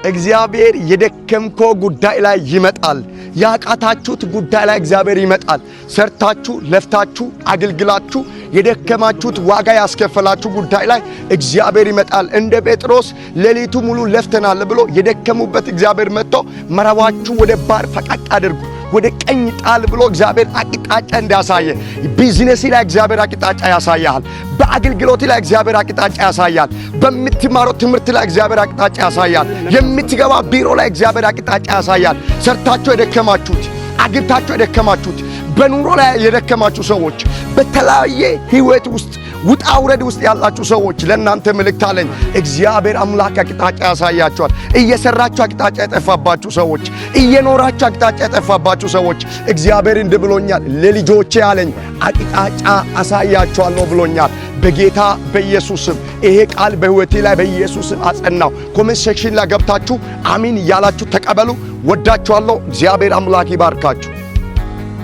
እግዚአብሔር የደከምከው ጉዳይ ላይ ይመጣል። ያቃታችሁት ጉዳይ ላይ እግዚአብሔር ይመጣል። ሰርታችሁ፣ ለፍታችሁ፣ አገልግላችሁ የደከማችሁት፣ ዋጋ ያስከፈላችሁ ጉዳይ ላይ እግዚአብሔር ይመጣል። እንደ ጴጥሮስ ሌሊቱ ሙሉ ለፍተናል ብሎ የደከሙበት እግዚአብሔር መጥቶ መረባችሁ ወደ ባህር ፈቀቅ አድርጉ፣ ወደ ቀኝ ጣል ብሎ እግዚአብሔር አቅጣጫ እንዳሳየ ቢዝነስ ላይ እግዚአብሔር አቅጣጫ ያሳያል። በአገልግሎት ላይ እግዚአብሔር አቅጣጫ ያሳያል። በምትማረው ትምህርት ላይ እግዚአብሔር አቅጣጫ ያሳያል። የምትገባ ቢሮ ላይ እግዚአብሔር አቅጣጫ ያሳያል። ሰርታችሁ የደከማችሁት፣ አግብታችሁ የደከማችሁት፣ በኑሮ ላይ የደከማችሁ ሰዎች፣ በተለያየ ህይወት ውስጥ ውጣ ውረድ ውስጥ ያላችሁ ሰዎች ለእናንተ መልእክት አለኝ። እግዚአብሔር አምላክ አቅጣጫ ያሳያችኋል። እየሰራችሁ አቅጣጫ የጠፋባችሁ ሰዎች፣ እየኖራችሁ አቅጣጫ የጠፋባችሁ ሰዎች፣ እግዚአብሔር እንዲህ ብሎኛል፣ ለልጆቼ አለኝ አቅጣጫ አሳያችኋለሁ ብሎኛል። በጌታ በኢየሱስ ስም ይሄ ቃል በህይወቴ ላይ በኢየሱስ ስም አጸናው። Comment section ላይ ገብታችሁ አሚን እያላችሁ ተቀበሉ። ወዳችኋለሁ። እግዚአብሔር አምላክ ይባርካችሁ።